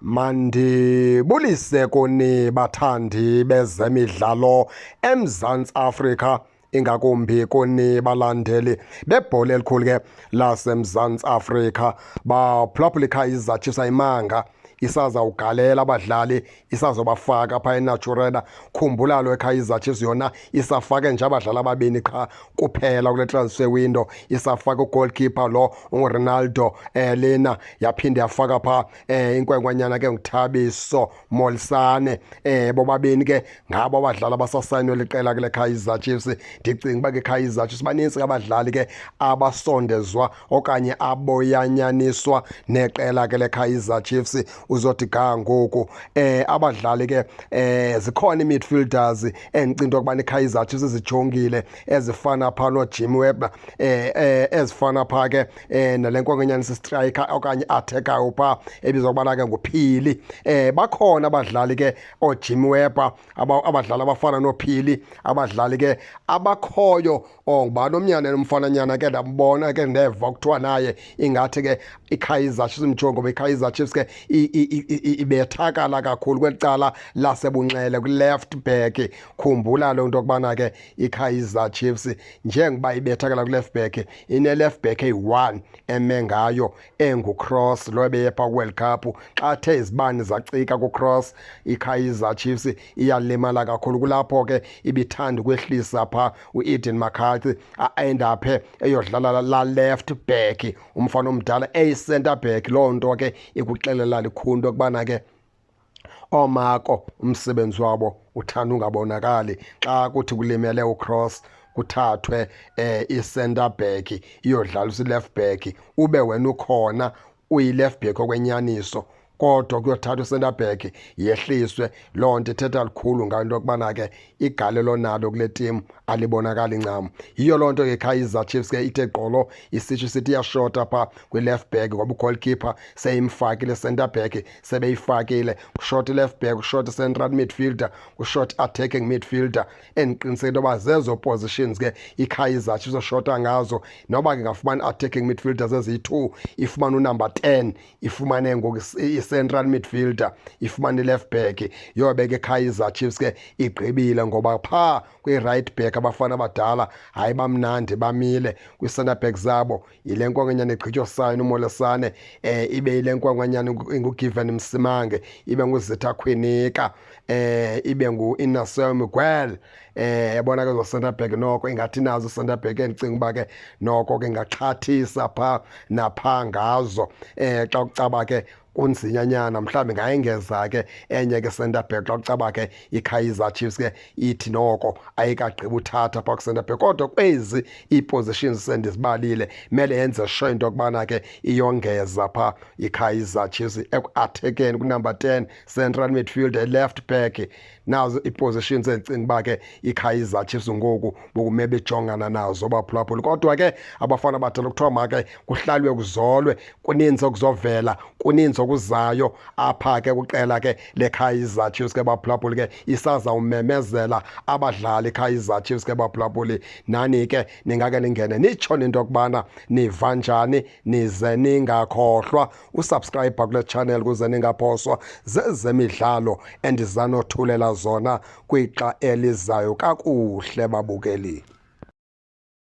Mandibulise kuni bathandi bezemidlalo eMzantsi Afrika, ingakumbi kuni balandeli bebhola elikhulu ke laseMzantsi Afrika. Baphulaphula, iKaizer Chiefs ayimanga, isazawugalela abadlali, isazobafaka phaa eNaturena. Khumbula lo eKaizer Chiefs yona isafake nje abadlali ababini qha kuphela kule transfer window. Isafake ugoalkeeper lo unguRonaldo lena, yaphinde yafaka phaa inkwenkwanyana ke nguThabiso Molisane. Bobabini ke ngabo abadlali abasasayinwe liqela kule Kaizer Chiefs. Ndicinga uba ke Kaizer Chiefs banintsi abadlali ke abasondezwa okanye aboyanyaniswa neqela ke le Kaizer Chiefs. Uzothi ga ngoku abadlali ke zikhona ii-midfielders endicinga into yokubana iKaizer Chiefs zijongile, ezifana phaa noJimmy Webber, ezifana phaa ke nale nkwenkwenyana striker okanye attacker phaa ebizwa ukubana ke nguPhili. Bakhona abadlali ke ooJimmy Webber, abadlali abafana noPhili, abadlali ke abakhoyo. Ngubani omnyana nomfananyana ke ndambona ke, ndeva kuthiwa naye ingathi ke iKaizer Chiefs imjongo, ngoba iKaizer Chiefs ke ibethakala kakhulu kweli cala lasebunxele, kwi-left back. Khumbula loo nto yokubana ke iKaizer Chiefs, njengoba ibethakala kwi-left back, ine-left back eyi-1 eme ngayo, enguCross lo ebeye phaa kwi-World Cup. Xa the izibane zacika kuCross, iKaizer Chiefs iyalimala kakhulu. Kulapho ke ibithanda ukwehlisa phaa u-Aden McCarthy, a-endaphe eyodlala la left back, umfana omdala eyi-center back. Loo nto ke ikuxelela likhulu into yokubana ke oomako umsebenzi wabo uthanda ungabonakali. Xa kuthi kulimele uCross, kuthathwe i-center back iyodlalisa i-left back, ube wena ukhona uyi-left back okwenyaniso, kodwa kuyothathwa i-center back yehliswe. Loo nto ithetha lukhulu ngayo into yokubana ke igalelo nalo kule team alibonakali ncam. Yiyo loo nto ke Kaizer Chiefs ke ithe gqolo isitsho isithi iyashota phaa kwi-left back, ngoba ugoalkeeper seyimfakile, center back sebeyifakile, kushota i-left back, kushota i-central midfielder, kushota attacking midfielder. Endiqiniseke into yoba zezo positions ke iKaizer Chiefs oshota ngazo. Noba ke ingafumana attacking midfielders eziyi-2, ifumane unumber 10, ifumane ngoku i-central midfielder, ifumane i-left back, yobe ke Kaizer Chiefs ke igqibile, ngoba phaa kwi-right back abafana abadala hayi bamnandi, bamile. Kwi-center back zabo yile nkwenkwenyana egqitywa sayina uMolesane, ibe yile nkwenkwenyana inguGiven Msimange, ibe nguZitha Khwinika, ibe ngu-Inacio Miguel. Yabona ke zo center back noko ingathi nazo center back endicinga uba ke noko ke ingaxhathisa phaa naphaa ngazo. Xa kucaba ke kunzinyanyana, mhlawumbi ngayengeza ke enye ke center back xa kucaba ke iKaizer Chiefs ke ithi noko ayikagqibi uthatha phaa ku-center back. Kodwa kwezi ii-positions sendizibalile, mele yenze sure into yokubana ke iyongeza phaa iKaizer Chiefs eku-attackeni, kunumber 10, central midfielder, left back. Nazo ii-positions endicinga uba ke iKaizer Chiefs ngoku bokume bejongana nazo, baphulaphuli. Kodwa ke abafana badala kuthiwa make kuhlalwe kuzolwe, kuninzi okuzovela, kuninzi okuzayo apha ke kuqela ke leKaizer Chiefs ke, baphulaphuli. Ke isazawumemezela abadlali iKaizer Chiefs ke, baphulaphuli. Nani ke ningake ningene nitsho into yokubana niva njani, nize ningakhohlwa usubscribe kule channel ukuze ningaphoswa zezemidlalo endizanothulela zona kwixa elizayo. Kakuhle, babukeli.